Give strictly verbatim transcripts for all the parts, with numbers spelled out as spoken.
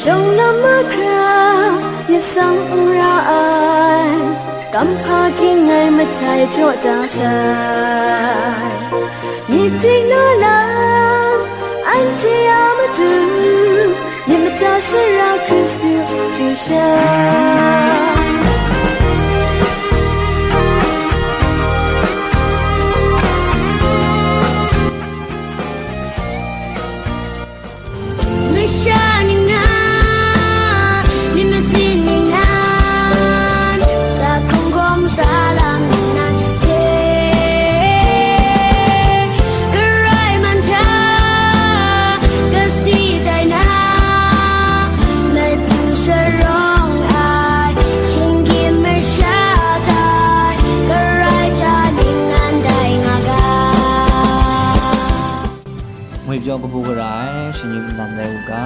Dawng na mahkra, myit tsang n ra ai, kamhpa ging ai mahtai jaw da sai. Myit ting naw lam, anhte a matu, myit mada sara Hkristu chyu sha. Masha ningnan, myit masin ningnan, sa hkrung hkawm sa lam ningnan hte, Karai man hta, kasi tai na, matu sharawng ai, shinggyim masha tai, Karai hta ningnan tai nga ga. Ngwi pyaw kabu gara ai, shinggyim nnan rai u ga.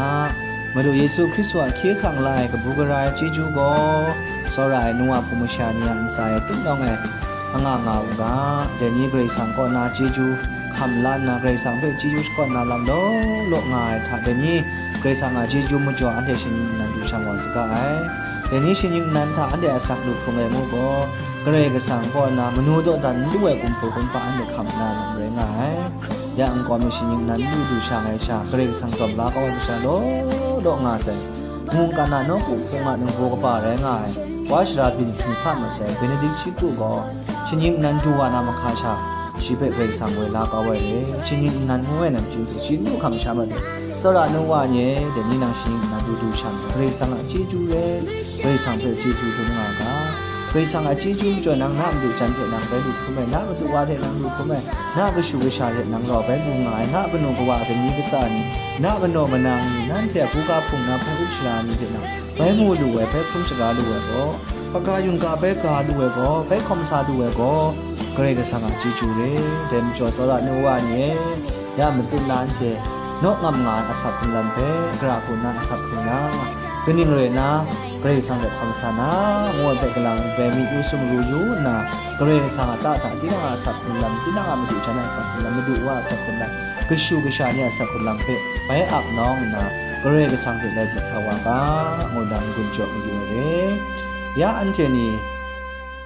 Madu Yesu Hkristu a hkye hkrang la ai kabu gara ai chyeju gaw, tsawra ai nu wa hpung masha ni a ntsa e tum nawng e anga nga u ga. Dai ni Karai Kasang kaw na chyeju hkam la nna, Karai Kasang hpe chyeju shakawn na lam law law nga ai hta, dai ni Karai Kasang a chyeju majaw anhte shinggyim nnan du shang wa saga ai. Dai ni shinggyim nnan hta anhte a asak lu hkrung ai ngu gaw, Karai Kasang kaw na manu dawdan n lu ai kumhpa kumhpa anhte hkam na lam rai nga ai. Ya nkau mi shinggyim nnan n lu du sha ai sha, Karai Kasang tawm la kau ai masha law law nga sai. Mungkan a nawku hpung a ningbaw kaba rai nga ai, Wa Shara byin hpring sa masai Benedict shi kru gaw, shinggyim nnan du wa na mahka sha, shi hpe Karai Kasang woi la kau ai re. Shinggyim nnan ngu ai nang chyu hte shi n du hkam sha mat ai. Tsawra nu wa ni e, dai ni nang shinggyim nnan du du sha, Karai Kasang a chyeju re, Karai Kasang hpe chyeju dum nga ga. Karai Kasang a chyeju majaw nang na madu jan hte nang bai lu hkrum ai, na madu wa hte nang lu hkrum ai, na kashu kasha hte nang rau bai lu nga ai, na kanu kawa kani katsa ni, na kanaw manang ni, nanhte a buga hpung na hpung up shara ni hte nang bai mu lu ai, bai hkrum shaga lu ai gaw, hpaga yungga bai ga lu ai gaw, bai hkawm sa lu ai gaw, Karai Kasang a chyeju re. Dai majaw tsawra nu wa ni e, ya matut la anhte, naw ngam nga ai asak hkrung lam hpe, gara hku nna asak hkrung na, kaning rai nna, Karai Kasang hpe hkawm sa na, ngu ai hpe galang bai mi yu sumru yu nna, Karai Kasang a ta hta tinang a asak hkrung lam, tinang a madu jan a asak hkrung lam, madu wa a asak hkrung lam, kashu kasha ni a asak hkrung lam hpe bai ap nawng nna, Karai Kasang hte lai byin sa wa ga, ngu nna n-gun jaw mayu ai re. Ya anhte ni,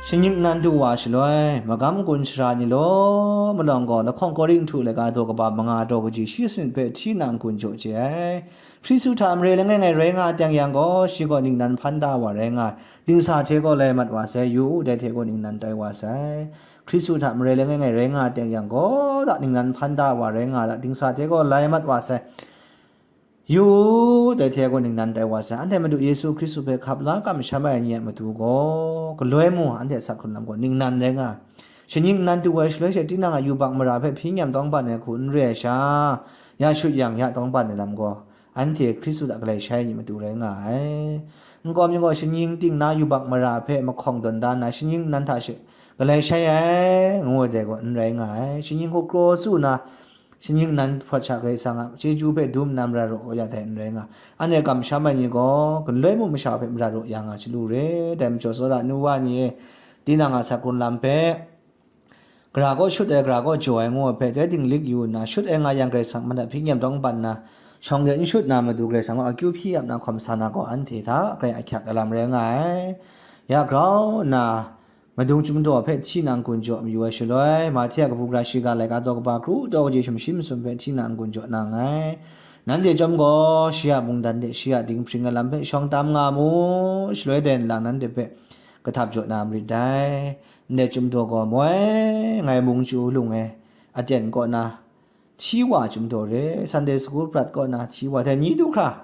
shinggyim nnan du wa shaloi, magam gun sara ni law malawng gaw, lahkawng Korinhtu laika daw kaba manga daw kaji shi sanit hpe hti nna n-gun jaw chye ai. Hkristu hta mare langai ngai rai nga teng yang gaw, shi gaw ningnan hpan da wa rai nga ai, dingsa hte gaw lai mat wa sai, yu u, dai hte gaw ningnan tai wa sai. Hkristu hta mare langai ngai rai nga teng yang gaw, da ningnan hpan da wa rai nga da, dingsa hte gaw lai mat wa sai, yu u, dai hte gaw ningnan tai wa sai. Anhte Madu Yesu Hkristu hpe hkap la kamsham ai ni a matu gaw, galoi mu, anhte asak hkrung lam gaw ningnan rai nga ai. Shinggyim nnan du ai shaloi she, tinang a yubak mara hpe hpyi nyam tawng ban ai hku n re ai sha, ya shut yang ya tawng ban ai lam gaw, anhte Hkristu hta galai shai ai ni matu rai nga ai. Nkau mi gaw, shinggyim ting na yubak mara hpe mahkawng tawn da nna, shinggyim nnan hta she galai shai ai, ngu ai dai gaw n rai nga ai. Shinggyim hku kraw su nna, shinggyim nnan hpawt sha Karai Kasang a chyeju hpe dum nna mara raw kau ya dai n rai nga ai. Anhte kamsham ai ni gaw, galoi mu masha hpe mara raw ya nga ai chyalu re. Dai majaw, tsawra nu wa ni e, tinang a asak hkrung lam hpe, gara kaw shut ai, gara kaw jaw ai ngu ai hpe, dai dinglik yu nna, shut ai nga yang Karai Kasang man hta hpyi nyam tawng ban nna, shawng de n shut na matu Karai Kasang gaw akyu hpyi ap na hkawm sa na gaw, anhte hta grai ahkyak ai lam rai nga ai. Ya grau nna, madung chyum daw hpe hti nna n-gun jaw mayu ai shaloi, Mahte a kabu gara shiga laika daw kaba kru daw kaji sumshi masum hpe hti nna n-gun jaw na nngai. Nanhte chyawm gaw, shi a mungdan hte shi a dinghpring ai lam hpe shawng tam nga mu, shaloi dai nlang nanhte hpe kahtap jaw na marit dai. Ndai chyum daw gaw moi, ngai mung chyu lung e, aten kaw na, hti wa chyum daw re, Sunday school prat kaw na hti wa, dai ni du hkra,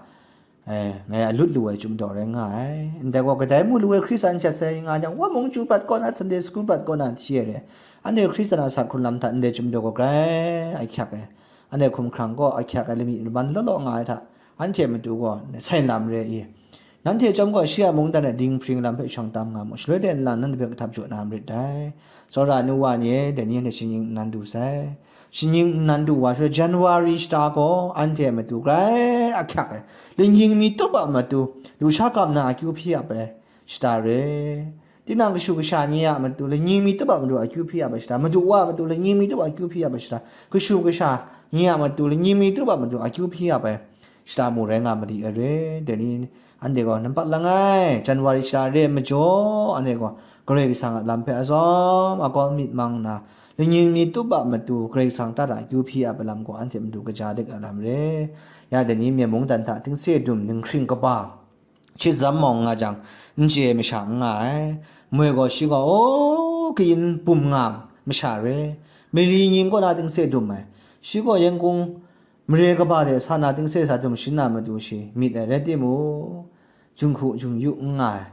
eh, ngai a lut lu ai chyum daw rai nga ai. Ndai gaw, kadai mu lu ai Hkristan shat sai nga jang, wa mung chyu prat kaw na, Sunday school prat kaw na hti ai re. Anhte Hkristan a asak hkrung lam hta ndai chyum daw gaw grai ahkyak ai. Anhte hkumhkrang gaw ahkyak ai lamik laman law law nga ai hta, anhte matu gaw sai lam re i? Nanhte chyawm gaw shi a mungdan e dinghpring lam hpe shawng tam nga mu, shaloi de nlang nanhte hpe kahtap jaw na marit dai. Tsawra nu wa ni e, dai ni anhte shinggyim nnan du sai. Shinggyim nnan du wa shaloi, January shata gaw anhte a matu grai ahkyak ai, lanying mi tup a matu, lusha kam na akyu hpyi ap ai shata re. Tinang kashu kasha ni a matu, lanying mi tup a matu akyu hpyi ap ai shata, madu wa a matu, lanying mi tup a akyu hpyi ap ai shata, kashu kasha ni a matu, lanying mi tup a matu akyu hpyi ap ai shata mu rai nga mali ai re. Dai ni anhte gaw nampat langai January shata re ai majaw, anhte gaw Karai Kasang a lam hpe azawng agaw myit mang nna, lanying mi tup a matu Karai Kasang ta da akyu hpyi a lam gaw anhte matu kaja dik a lam re. Ya dai ni Myen mungdan hta tingse dum dinghpring kaba, shit zam mawng nga jang, n chye ai masha n nga ai. Moi gaw shi gaw, o, kayin bum nga masha re. Mali nying kaw na tingse dum ai. Shi gaw Yangon mare kaba de sa na tingse sa dum sharin na matu shi myit ai, rai timung, junghku jungyu n nga ai.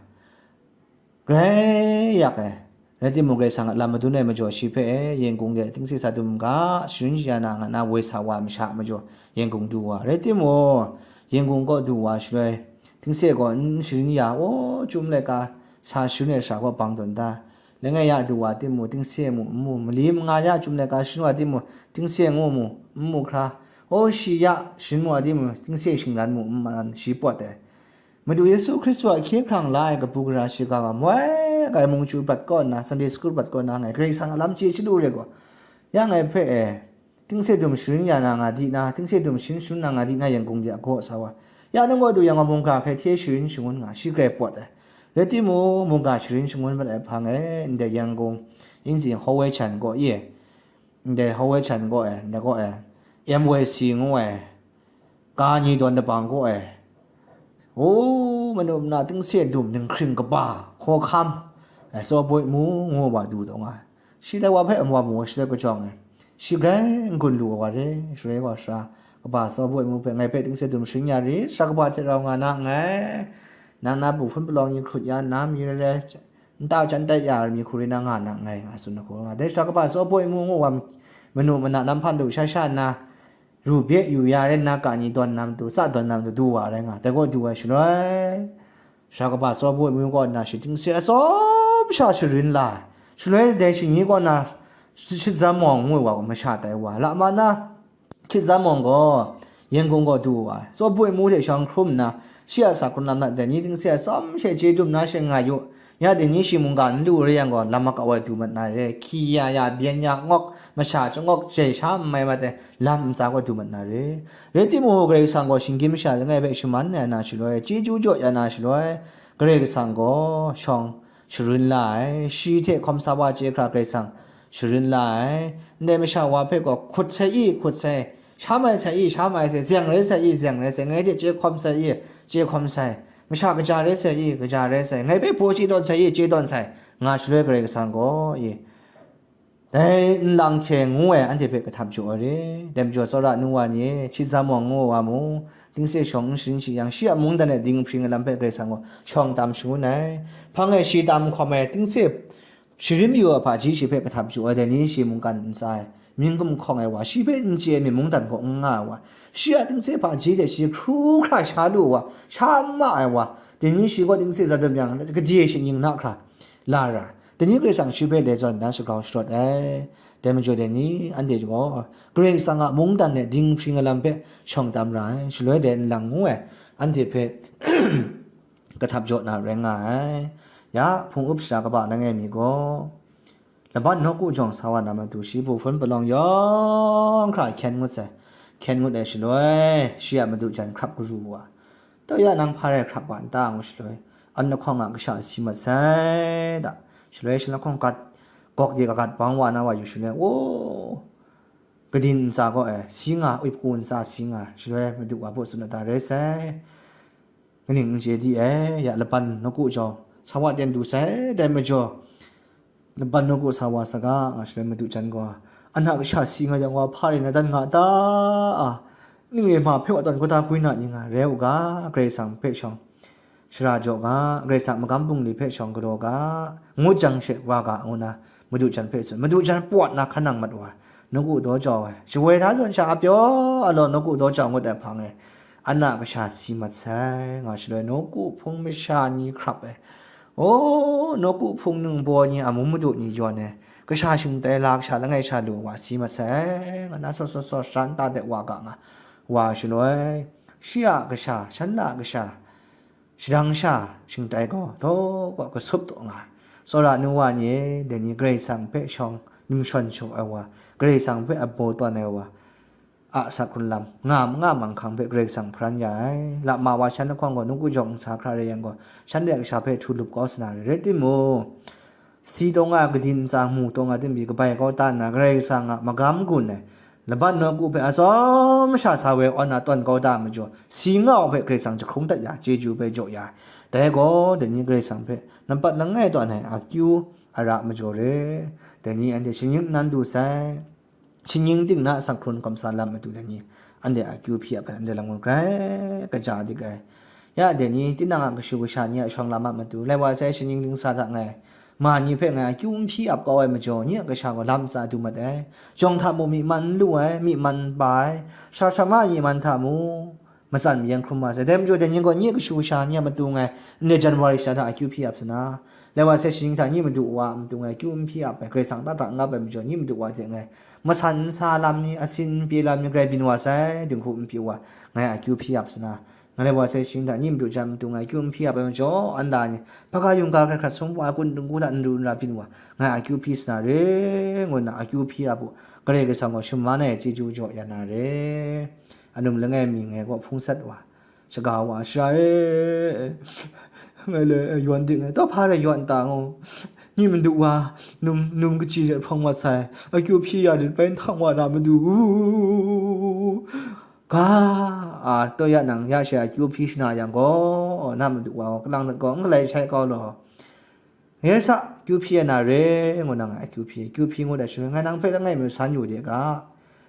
Grai yak ai. Rai timung, Karai Kasang a lam madun ai majaw shi hpe Yangon de tingse sa dum ga sharin ya na nga na woi sa wa masha majaw Yangon du wa. Rai timung, Yangon kaw du wa shaloi, tingse gaw n sharin ya, o, chyum laika sa sharin ai sha gaw bang tawn da. Langai ya du wa timung, tingse mu n mu, mali manga ya chyum laika sharin wa timung, tingse ngu mu n mu hkra, o, shi ya sharin wa timung, tingse shingran mu n maran shi pawt ai. Madu Yesu Hkristu a hkye hkrang la ai kabu gara shiga wa moi ai mungchu prat kaw nna, Sunday school prat kaw nna, ngai Karai Kasang a lam chye chyalu re gaw, ya ngai hpe e, tingse dum sharin ya na nga di na, tingse dum sharin sharin na nga di na, Yangon de a gaw sa wa. Ya nang gaw du yang gaw mungga hkrai hte sharin shangun nga, shi grai pawt ai. Rai timung, mungga sharin shangun mat ai hpang e, ndai Yangon, Inzing Hawai Chan gaw ye, ndai Hawai Chan gaw e, ndai gaw e, M Y C ngu ai, ka ni dawn dabang gaw e, o, manu mana tingse dum dinghpring kaba, hkawhkam, e, tsawboi mu ngu wa du taw nga ai. Shi dai wa hpe amu wa mu wa shaloi kajawng ai. Shi grai n-gun lu wa re, shaloi wa sara kaba tsawboi mu hpe ngai hpe tingse dum sharin ya rit, sara kaba hte rau nga na nngai. Nang na bu hpun palawng ni hkrut ya nna, mi rai rai, nta jan tai ya ai mi hku rai na nga na nngai, nga tsun ai hku nga. Dai sara kaba tsawboi mu ngu wa, manu mana nam hpan du sha sha nna, ru bye yu ya rai nna, ka ni dawn na matu, tsa dawn na matu du wa rai nga, dai gaw du ai shaloi, sara kaba tsawboi mu kaw nna shi tingse atsawm sha sharin la ai. Shaloi dai shani kaw na shi-, shit zam mawng ngu wa gaw masha tai wa, la ma na, shit zam mawng gaw Yangon gaw du wa ai. Tsawboi mu hte shawng hkrum nna, shi a sa hkrun lam na dai ni tingse atsawm she chye dum na she nga yu. Ya dai ni shi mungga n lu re yang gaw, lam makau ai du mat na re, hki ya ya, byen ya ngawk, masha changawk, jai sha n mai mat ai lam ntsa gaw du mat na re. Rai timung, Karai Kasang gaw shinggyim masha langai hpe shaman ya na shaloi, chyeju jaw ya na shaloi, Karai Kasang gaw shawng sharin la ai, shi hte hkawm sa wa chye hkra Karai Kasang sharin la ai. Ndai masha wa hpe gaw, hkut sai i, hkut sai, sha mai sai i, sha mai sai, zeng rai sai i, zeng rai sai, ngai hte chye hkawm sai i, chye hkawm sai, masha kaja rai sai i, kaja rai sai, ngai hpe baw chye tawn sai i, chye tawn sai, nga shaloi Karai Kasang gaw i, dai nlang hte ngu ai anhte hpe kahtap jaw ai re. Dai majaw tsawra nu wa ni e, shit zam mawng ngu wa mu, tingse shawng n sharin shi yang, shi a mungdan e dinghpring ai lam hpe Karai Kasang gaw shawng tam shangun ai. Hpang e shi tam hkawm ai tingse sharin yu ai hpaji shi hpe kahtap jaw ai, dai ni shi mungkan ntsa e, mying gumhkawng ai wa, shi hpe n chye ai myen mungdan gaw n nga ai wa, shi a tingse hpaji hte shi hkru hkra sha lu ai wa, sha n ma ai wa, dai ni shi gaw tingse za dum yang, gade shinggyim na hkra la ra, dai ni Karai Kasang shi hpe dai zawn na shagrau sharawt ai. Dai majaw dai ni, anhte gaw Karai Kasang a mungdan e dinghpring ai lam hpe shawng tam ra ai, shaloi dai nlang ngu ai, anhte hpe kahtap jaw na rai nga ai. Ya, hpung up shara kaba langai mi gaw, laban nawku jawng sa wa na matu, shi bu hpun palawng yawng hkra hkyen ngut sai. Hkyen ngut ai shaloi, shi a madu jan hkrap karu wa, "Tau ya, nang hpa rai hkrap wa n ta?" ngu shaloi, "An lahkawng a kasha si mat sai," da. Shaloi shi lahkawng gat, gawk de kagat bang wa na wa yu shaloi, o, kadin ntsa gaw e, si nga, uipu ntsa si nga, shaloi madu wa baw tsun na ta rai sai. Kaning n chye di ai, ya laban nawku jau, sa wa ten du sai, dai majaw, laban nawku sa wa saga, nga shaloi madu jan gaw, "An a kasha si nga yang wa, hpa rai na dan nga ta? A, ning re hma hpe wa tawn kau da gwi na ni nga, rai u ga, Karai Kasang hpe shawng shara jaw ga, Karai Kasang magam bungli hpe shawng galaw ga, ngut jang she wa ga," ngu na, madu jan hpe tsun. Madu jan pawt na hkan nang mat wa, nawku daw jau ai. Shawoi na zawn sha a pyaw a law nawku daw jau ngut ai hpang e, "An a kasha si mat sai," nga shaloi, nawku hpung masha ni hkrap ai. O, nawku hpung ningbaw ni, amu madu ni yawn ai, kasha shingtai la, kasha langai sha lu wa si mat sai, nga na sawt sawt sawt sha nta de wa ga nga, wa shaloi, shi a kasha, shan a kasha, shadang sha shingtai gaw, daw gaw kasup taw nga ai. Tsawra nu wa ni e, dai ni Karai Kasang hpe shawng numshawn shaw ai wa, Karai Kasang hpe abaw tawn ai wa, a asak hkrun lam, nga ma nga manghkang hpe Karai Kasang hparan ya ai. Lama wa shan lahkawng gaw, nawku jawng ntsa hkra rai yang gaw, shanhte a kasha hpe htu lup kau sa na re. Rai timung, si taw nga, kadin ntsa, mu taw nga, tengbi kabai kau ta nna, Karai Kasang a magam gun ai laban nawku hpe atsawm sha sa woi awn na tawn kau da ai majaw, si nga wa hpe Karai Kasang jahkrung dat ya, chyeju hpe jaw ya ai. Dai gaw, dai ni Karai Kasang hpe nampat langai tawn ai akyu ara majaw re. Dai ni anhte shinggyim nnan du sai. Shinggyim ting na asak hkrun kamsa lam matu dai ni, anhte akyu hpyi ap ai, anhte lam gaw grai kaja dik ai. Ya dai ni, tinang a kashu kasha ni a shawng lam a matu, lai wa sai shinggyim ting sa hta ngai, ma ni hpe ngai akyu n hpyi ap kau ai majaw, nye a kasha gaw lam ntsa du mat ai. Jawng hta mung myi man n lu ai, myi man n pa ai, sara sara ma myi man hta mung matsan mayan hkrum wa sai. Dai majaw, dai ni gaw nye kashu kasha ni a matu ngai, ndai January sha hta akyu hpyi ap sa na, lai wa sai shinggyim hta ni madu wa a matu ngai akyu n hpyi ap ai, Karai Kasang ta hta n ap ai majaw, ni madu wa hte ngai masan n sa lam ni, asin n pyi lam ni, grai byin wa sai, dinghku n pyi wa, ngai akyu hpyi ap sa na, ngai lai wa sai shinggyim hta ni madu jan matu ngai akyu n hpyi ap ai majaw, an da ni, hpaga yungga hkrat hkrat sum wa, kun dingku hta n ru n ra byin wa, ngai akyu hpyi sa na re, ngu nna akyu hpyi ap u, Karai Kasang gaw shaman ai chyeju jaw ya na re. Anum langai mi ngai gaw hpung sat wa, shaga wa, Sara e, ngai le, e, yawn dik ngai, taw hpa rai yawn ta ngaw, ni madu wa, num, num kaji hte hprawng mat sai, akyu hpyi ya rit bai, nhtang wa na madu u, ga, a, taw ya nang, ya she akyu hpyi shana yang gaw, na madu wa gaw, kalang dat gaw, n galai shai kau law. Ngai sa, akyu hpyi ya na re, ngu nang akyu hpyi, akyu hpyi ngut ai shaloi, ngai nang hpe langai mi san yu de ga,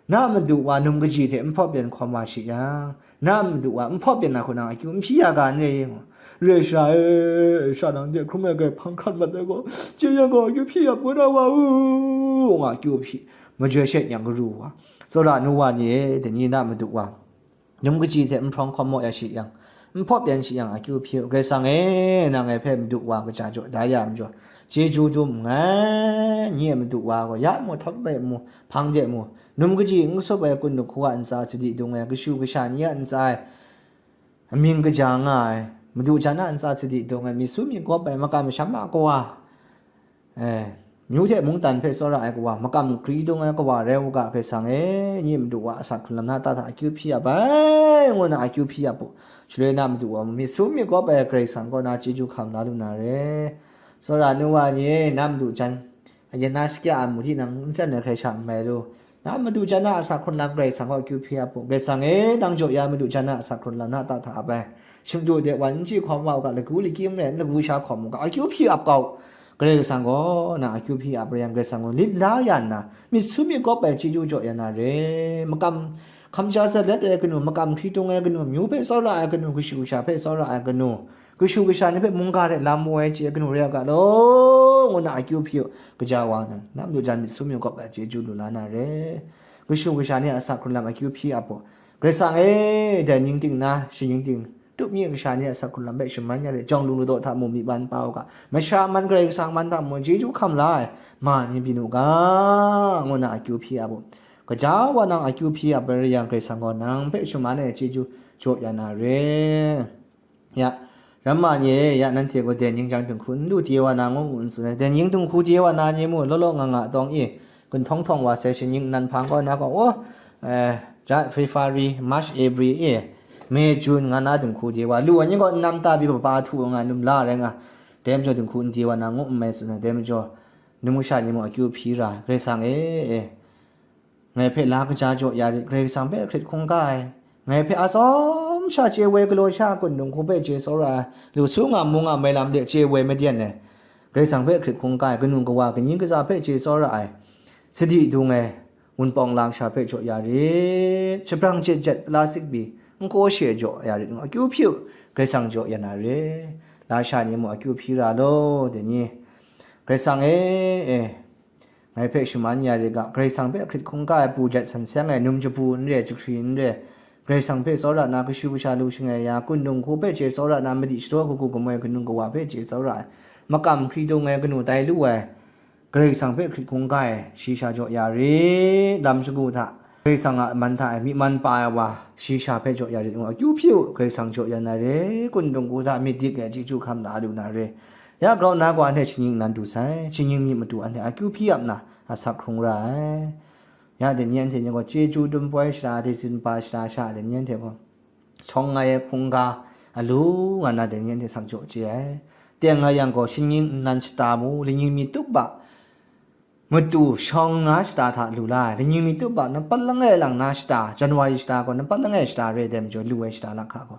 na madu wa num kaji hte n hpaw pyan hkawm wa shi yang, na madu wa n hpaw pyan na hku nang akyu n hpyi ya ga n re ngu. Re sara e, sara nang de hkrum ai grai hpang hkrat mat ai gaw, chye yang gaw akyu hpyi ya poi na wa u, nga akyu hpyi, majoi she nyang garu wa, tsawra nu wa ni e, dai ni na madu wa num kaji hte n hprawng hkawm maw ya shi yang, n hpaw pyan shi yang, akyu hpyi u, Karai Kasang e, nang ngai hpe madu wa kaja jaw da ya majaw, chyeju dum nngai, nye madu wa gaw, ya mu, htawt de mu, hpang de mu, num kaji n kasup ai kun dingku a ntsa sadi dung ai, kashu kasha ni a ntsa e amying kaja nga ai, madu jan a ntsa sadi dung ai, myit su myit gawp ai, makam masham a kawa, e, myu hte mungdan hpe tsawra ai kawa, makam hkri dung ai kawa rai u ga, Karai Kasang e, nye madu wa asak hkrun lam na ta hta akyu hpyi ap ai, ngu nna akyu hpyi ap u. Shaloi na madu wa myit su myit gawp ai Karai Kasang kaw na chyeju hkam la lu na re. Tsawra nu wa ni e, na madu jan, ayen na shakya ai mu hti nang n tsen ai hkrai sha n mai lu. Na madu jan a asak hkrun lam Karai Kasang kaw akyu hpyi ap u. Karai Kasang e, nang jaw ya madu jan a asak hkrun lam na ta hta ap ai. Shingdu de wan n chyi hkawm wa u ga, lagu lagyim rai n lagu sha hkawm u ga, akyu hpyi ap kau. Karai Kasang gaw na akyu hpyi ap rai yang, Karai Kasang gaw lit la ya nna, myit su myit gawp ai chyeju jaw ya na re. Makam hkam ja zalet ai kanu, makam hkri dung ai kanu, myu hpe tsawra ai kanu, kashu kasha hpe tsawra ai kanu, kashu kasha ni hpe mungga hte lam woi ai chye ai kanu rai u ga law, ngu nna akyu hpyi u, kaja wa nang, na madu jan myit su myit gawp ai chyeju lu la na re. Kashu kasha ni a asak hkrun lam akyu hpyi ap u. Karai Kasang e, dai ning ting na, shi ning ting, tup nye kasha ni a asak hkrun lam hpe shaman ya re, jawng lu ladaw hta mung myi man pa u ga, masha man Karai Kasang man hta mung chyeju hkam la ai ma ni byin u ga, ngu nna akyu hpyi ap u. Kaja wa nang akyu hpyi ap ai rai yang, Karai Kasang gaw nang hpe shaman ai chyeju jaw ya na re. Ya, ramma ni e, ya nanhte gaw dai ning jang dinghku n lu de wa na ngu ngu n tsun ai. Dai ning dinghku de wa na ni mu, law law nga nga tawng e, gun htawng htawng wa sai, shinggyim nnan hpang kaw na gaw, oh, eh, ja, February, March, April e, May, June nga na dinghku de wa, lu ai ni gaw n nam ta pyi, papa htu nga, num la rai nga, dai majaw dinghku n de wa na ngu n mai tsun ai. Dai majaw, num kasha ni mung akyu hpyi ra, Karai Kasang e, e, ngai hpe la kaja jaw ya rit, Karai Kasang hpe hkrit hkungga ai, ngai hpe atsawm sha chye woi galaw sha a kun dinghku hpe chye tsawra ai, lu su nga mu nga mai lam de chye woi maden ai, Karai Kasang hpe hkrit hkungga ai, kanu kawa kaning kaza hpe chye tsawra ai, sadi dung ai, wunpawng lasha hpe jaw ya rit, shabrang jet jet plastik pyi, n kaw she jaw ya rit, akyu hpyi u, Karai Kasang jaw ya na re. Lasha ni mung akyu hpyi ra law, dai ni, Karai Kasang e, e, ngai hpe shaman ya rit ga, Karai Kasang hpe hkrit hkungga ai, bu jat san seng ai, num jabu n re, jahkri n re, Karai Kasang hpe tsawra na, kashu kasha lu shangai ya, kun dinghku hpe chye tsawra na, madi shadaw kagu kamoi kanu kawa hpe chye tsawra ai, makam hkri dung ai, kanu tai lu ai, Karai Kasang hpe hkrit hkungga ai, shi sha jaw ya rit, lam shagu hta, Karai Kasang a man hta e myi man pa ai wa, shi sha hpe jaw ya rit, ngu akyu hpyi u, Karai Kasang jaw ya na re, kun dinghku hta myit dik ai chyeju hkam la lu na re. Ya grau nna gaw anhte shinggyim nnan du sai, shinggyim myit matu anhte akyu hpyi ap nna, asak hkrung ra ai. Ya dai ni anhte ni gaw chyeju dum poi shara, dizin pa shara sha dai ni anhte gaw shawng ai hkungga alu nga na dai ni anhte sak jaw chye ai. Teng nga yang gaw, shingnying nnan shata mu, lingnying mi tup a matu shawng nga shata hta lu la ai, lingnying mi tup a nampat langai lang na shata, January shata gaw nampat langai shata re ai dai majaw, lu ai shata lahkha gaw,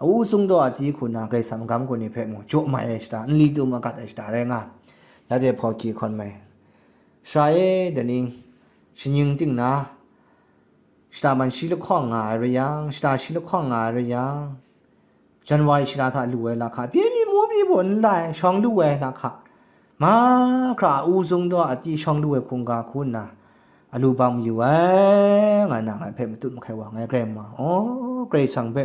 a u sung daw a ti hku na Karai Kasang magam gun ni hpe mung jaw mai ai shata, nli tu magat ai shata rai nga, ya dai hpaw hkye hkawn mai. Sara e, dai ni, shingnying ting na, shata man shi lahkawng nga ai rai yang, shata shi lahkawng nga ai rai yang, January shata hta lu ai lahkha, pyi ni mu pyi baw n lai, shawng lu ai lahkha, mahkra a u sung daw a ti shawng lu ai hkungga hku nna, alu bang mayu ai, nga na ngai hpe matut mahkai wa ngai Karai ma, aw, Karai Kasang hpe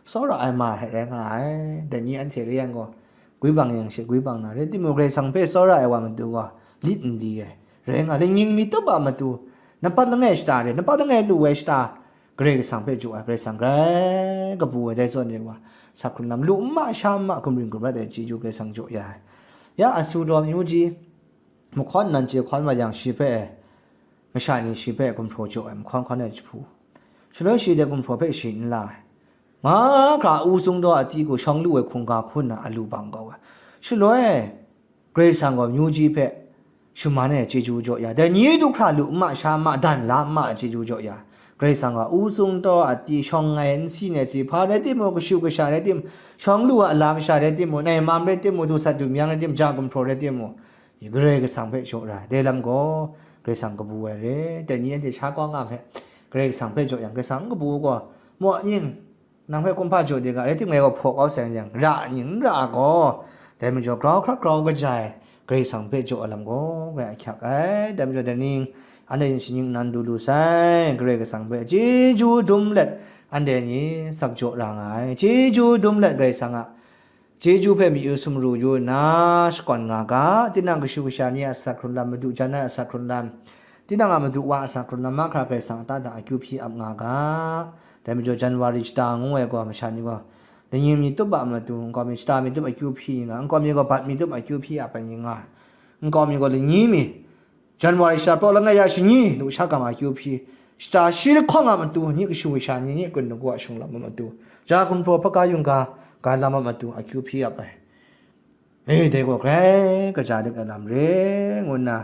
tsawra ai ma hte rai nga ai. Dai ni anhte rai yang gaw, gwi bang yang she gwi bang na, rai timung, Karai Kasang hpe tsawra ai wa matu gaw, lit n di ai, rai nga, lingnying mi tup a matu, nampat langai shata re, nampat langai lu ai shata, Karai Kasang hpe jaw ai, Karai Kasang grai kabu ai, dai zawn re wa, sak hkrun lam, lu n ma sha n ma, gumring gumrat ai chyeju Karai Kasang jaw ya ai. Ya asu daw amyu ji, mahkawn nan chye hkawn wa yang, shi hpe, masha ni shi hpe gumhpraw jaw ai, mahkawn hkawn ai jahpu, shaloi shi dai gumhpraw hpe shi n la ai, mahkra a u sung daw a ti hku shawng lu ai hkungga hku nna alu bang kau ai. Shaloi, Karai Kasang gaw amyu ji hpe shaman ai chyeju jaw ya, dai ni du hkra lu n ma sha n ma, dan la n ma ai chyeju jaw ya, Karai Kasang gaw u sung daw a ti shawng ai nsi nai si hpa rai timung, kashu kasha rai timung, shawng lu a ala kasha rai timung, nai mam rai timung, du sat du myang rai timung, ja gumhpraw rai timung, Karai Kasang hpe jaw ra ai. Dai lam gaw Karai Kasang kabu ai re. Dai ni anhte sha kau nga hpe Karai Kasang hpe jaw yang, Karai Kasang n kabu gaw, maw nying, nang hpe kumhpa jaw de ga, rai timung, ngai gaw hpaw kau sai n yang, ra nying n ra gaw, dai majaw grau hkrat grau kaja ai Karai Kasang hpe jaw ai lam gaw, ngai ahkyak ai. Dai majaw, dai ning, anhte yin shingnying nnan du lu sai, Karai Kasang hpe chyeju dum let, anhte ni sak jaw ra nga ai, chyeju dum let Karai Kasang a chyeju hpe myu sumru yu nna shakawn nga ga, tinang kashu kasha ni a asak hkrun lam, madu jan ai asak hkrun lam, tinang a madu wa a asak hkrun lam, mahkra Karai Kasang a ta da akyu hpyi ap nga ga. Dai majaw, January shata ngu ai gaw, masha ni gaw, lingnying mi tup a matu, nkau mi shata mi tup akyu hpyi nga, nkau mi gaw bat mi tup akyu hpyi ap ai ni nga, nkau mi gaw lingnying mi, January shata praw langai ya shani, lu sha gam akyu hpyi, shata shi lahkawng a matu, ni kashu kasha ni, ni kun lagu a shung lam a matu, ja gumhpraw hpaka yungga ga lam a matu akyu hpyi ap ai. E, dai gaw grai kaja dik ai lam re, ngu nna,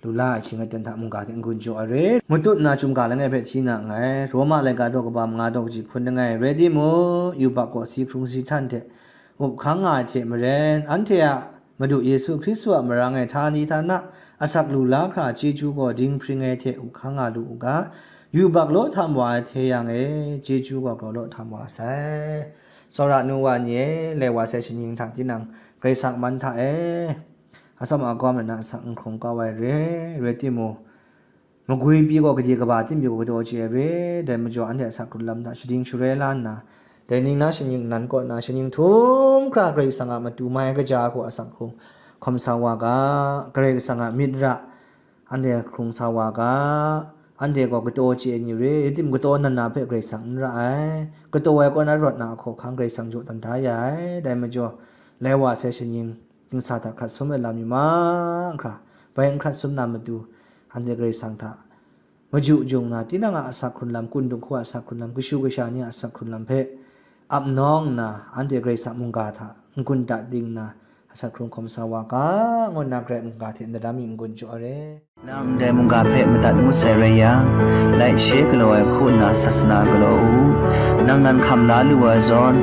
lu la ai hkying aten hta mungga hte n-gun jaw ai re. Matut na chyum ga langai hpe hti na nngai, Roma laika daw kaba manga daw kaji hkun langai, rai timung, yubak gaw si hkrung si htan hte up hkang nga ai hte maren, anhte a Madu Yesu Hkristu a marang e htani htana asak lu la hkra chyeju gaw dinghpring ai hte up hkang nga lu u ga, yubak law htam wa ai hte yang e, chyeju gaw grau law htam wa sai. Tsawra nu wa ni e, lai wa sai shanying hta tinang Karai Kasang man hta e, atsawm agawm ai na asak n hkrung kau ai re, rai timung, magwi pyi gaw gade kaba tim pyi gaw kadaw chye ai re, dai majaw anhte asak hkrun lam hta shading shaloi la nna, dai ning na shanying nan kaw na shanying htum hkra Karai Kasang a matu mai kaja hku asak hkrung hkawm sa wa ga, Karai Kasang a myit ra anhte hkrung sa wa ga, anhte gaw kataw chye ai ni re, rai timung kataw nan na hpe Karai Kasang n ra ai, kataw ai kaw na rawt na a hkawhkang Karai Kasang jaw dan da ya ai, dai majaw, lai wa sai shanying, dingsa hta hkrat sum ai lam mi mahkra, bai n hkrat sum na matu, anhte Karai Kasang hta maju jung na, tinang a asak hkrun lam, kun dung hku a asak hkrun lam, kashu kasha ni a asak hkrun lam hpe ap nawng nna, anhte Karai Kasang mungga hta n-gun dat ding nna, asak hkrung hkawm sa wa ga, ngu nna Karai mungga hte ndai lam mi n-gun jaw ai re. Nang ndai mungga hpe madat ngut sai rai yang, laishe galaw ai hku nna sasana galaw u. Nang nan hkam la lu ai zawn,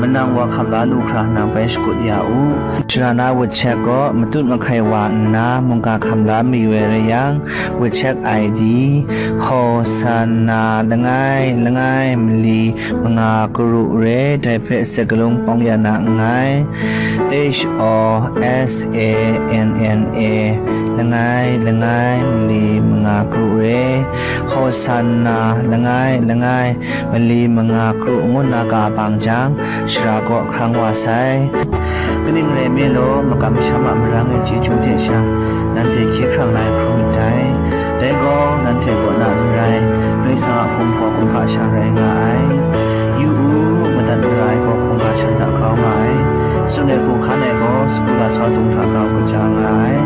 manang wa hkam la lu hkra nang bai shakut ya u. Sara na wut chek gaw matut mahkai wa nna mungga hkam la mayu ai rai yang, wut chek I D, Hosanna langai langai mali manga karu re, dai hpe sakalung pawng ya na nngai. H O S A N N A, langai langai mali manga karu re, Hosanna langai langai mali manga karu ngu nna ga bang jang, sara kaw hkrang wa sai. Kaning rai mi law, makam masham a marang e chyeju hte sha, nanhte hkye hkrang lai hkrum ndai. Dai gaw, nanhte kaw na n rai, Karai Kasang a hkum hpaw kumhpa sha rai nga ai. Yu u, madat mara ai gaw hkungga shan hta grau nga ai. Tsun ai hku hkan ai gaw, sagu lasau dung hta grau kaja nga ai.